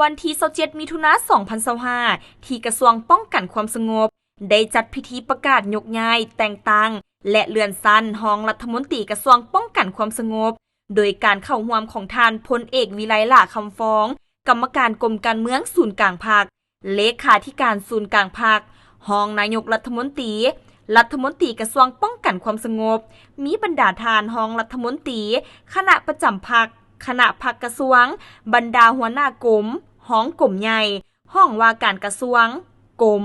ວັນທີຊາວເຈັດ ມິຖຸນາ ສອງພັນຊາວຫ້າ ທີ່ກະຊວງປ້ອງກັນຄວາມສະຫງົບ ໄດ້ຈັດພິທີປະກາດຍົກຍ້າຍ, ແຕ່ງຕັ້ງ ແລະ ເລື່ອນຊັ້ນຮອງລັດຖະມົນຕີກະຊວງປ້ອງກັນຄວາມສະຫງົບ ໂດຍການເຂົ້າຮ່ວມຂອງທ່ານ ພົນເອກ ວິໄລ ຫຼ້າຄຳຟອງ ກຳມະການກົມການເມືອງສູນກາງພັກ, ເລຂາທິການສູນກາງພັກ, ຮອງນາຍົກລັດຖະມົນຕີ, ລັດຖະມົນຕີກະຊວງປ້ອງກັນຄວາມສະຫງົບ, ມີບັນດາທ່ານຮອງລັດຖະມົນຕີ, ຄະນະປະຈຳພັກ, ຄະນະພັກກະຊວງ, ບັນດາຫົວໜ້າກົມ, ຮອງກົມໃຫຍ່, ຫ້ອງວ່າການກະຊວງ, ກົມ,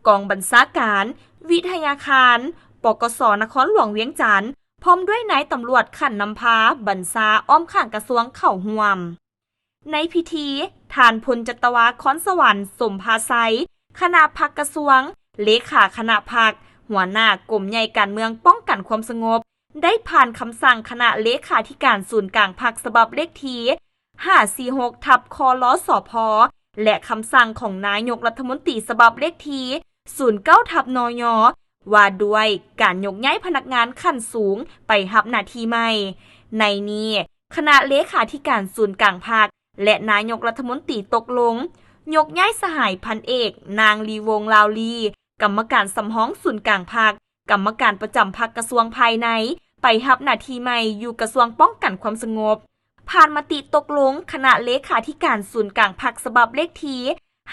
ກອງບັນຊາການ, ວິທະຍາຄານ, ປກສ ນະຄອນຫຼວງວຽງຈັນ, ພ້ອມດ້ວຍນາຍຕຳຫຼວດຂັ້ນນຳພາ, ບັນຊາອ້ອມຂ້າງກະຊວງເຂົ້າຮ່ວມ. ໃນພິທີ, ທ່ານ ພົນຈັດຕະວາ ຄອນສະຫວັນ ສົມພາໄຊ, ຄະນະພັກກະຊວງ, ເລຂາຄະນະພັກ, ຫົວໜ້າກົມໃຫຍ່ການເມືອງປ້ອງກັນຄວາມສະຫງົບ, ໄດ້ຜ່ານຄຳສັ່ງຄະນະເລຂາທິການສູນກາງພັກ ສະບັບເລກທີ ຫ້າສີ່ຫົກ ທັບ ຄລສພ ແລະ ຄຳສັ່ງຂອງນາຍົກລັດຖະມົນຕີ ສະບັບເລກທີ ສູນເກົ້າ ທັບ ນຍ ວ່າດ້ວຍການຍົກຍ້າຍພະນັກງານຂັ້ນສູງໄປຮັບໜ້າທີ່ໃໝ່. ໃນນີ້, ຄະນະເລຂາທິການສູນກາງພັກ ແລະ ນາຍົກລັດຖະມົນຕີຕົກລົງ ຍົກຍ້າຍສະຫາຍພັນເອກ ນາງ ລີວົງ ລາວລີ ກຳມະການສຳຮອງສູນກາງພັກ, ກຳມະການປະຈຳພັກກະຊວງພາຍໃນ ໄປຮັບໜ້າທີ່ໃໝ່ຢູ່ກະຊວງປ້ອງກັນຄວາມສະຫງົບ. ຜ່ານມະຕິຕົກລົງຄະນະເລຂາທິການສູນກາງພັກ ສະບັບເລກທີ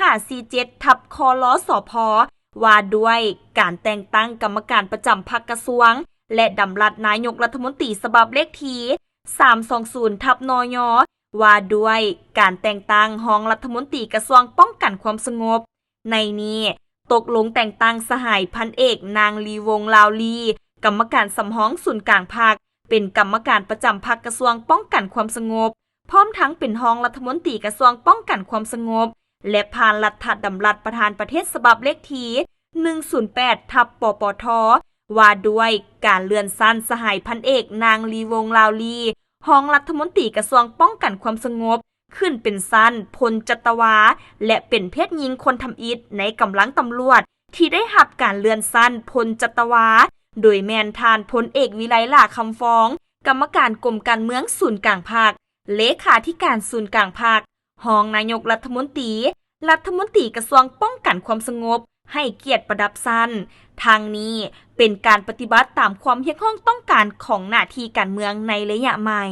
ຫ້າສີ່ເຈັດ ທັບ ຄລສພ ວ່າດ້ວຍການແຕ່ງຕັ້ງກຳມະການປະຈຳພັກກະຊວງ ແລະ ດຳລັດນາຍົກລັດຖະມົນຕີ ສະບັບເລກທີ ສາມສອງສູນ ທັບ ນຍ ວ່າດ້ວຍການແຕ່ງຕັ້ງຮອງລັດຖະມົນຕີກະຊວງປ້ອງກັນຄວາມສະຫງົບ. ໃນນີ້, ຕົກລົງແຕ່ງຕັ້ງສະຫາຍພັນເອກ ນາງ ລີວົງ ລາວລີ ກຳມະການສຳຮອງສູນກາງພັກ ເປັນກຳມະການປະຈຳພັກກະຊວງປ້ອງກັນຄວາມສະຫງົບ, ພ້ອມທັງເປັນຮອງລັດຖະມົນຕີກະຊວງປ້ອງກັນຄວາມສະຫງົບ ແລະ ຜ່ານລັດຖະດຳລັດປະທານປະເທດ ສະບັບເລກທີ ໜຶ່ງສູນແປດ ທັບ ປປທ ວ່າດ້ວຍການເລື່ອນຊັ້ນສະຫາຍພັນເອກ ນາງ ລີວົງ ລາວລີ ຮອງລັດຖະມົນຕີກະຊວງປ້ອງກັນຄວາມສະຫງົບ ຂຶ້ນເປັນຊັ້ນ ພົນຈັດຕະວາ ແລະ ເປັນເພດຍິງຄົນທຳອິດໃນກຳລັງຕຳຫຼວດ ທີ່ໄດ້ຮັບການເລື່ອນຊັ້ນ ພົນຈັດຕະວາ ໂດຍແມ່ນທ່ານ ພົນເອກ ວິໄລ ຫຼ້າຄຳຟອງ ກຳມະການກົມການເມືອງສູນກາງພັກ, ເລຂາທິການສູນກາງພັກ, ຮອງນາຍົກລັດຖະມົນຕີ, ລັດຖະມົນຕີກະຊວງປ້ອງກັນຄວາມສະຫງົບ ໃຫ້ກຽດປະດັບຊັ້ນ. ທັງນີ້ເປັນການປະຕິບັດຕາມຄວາມຮຽກຮ້ອງຕ້ອງການຂອງໜ້າທີ່ການເມືອງໃນໄລຍະໃໝ່.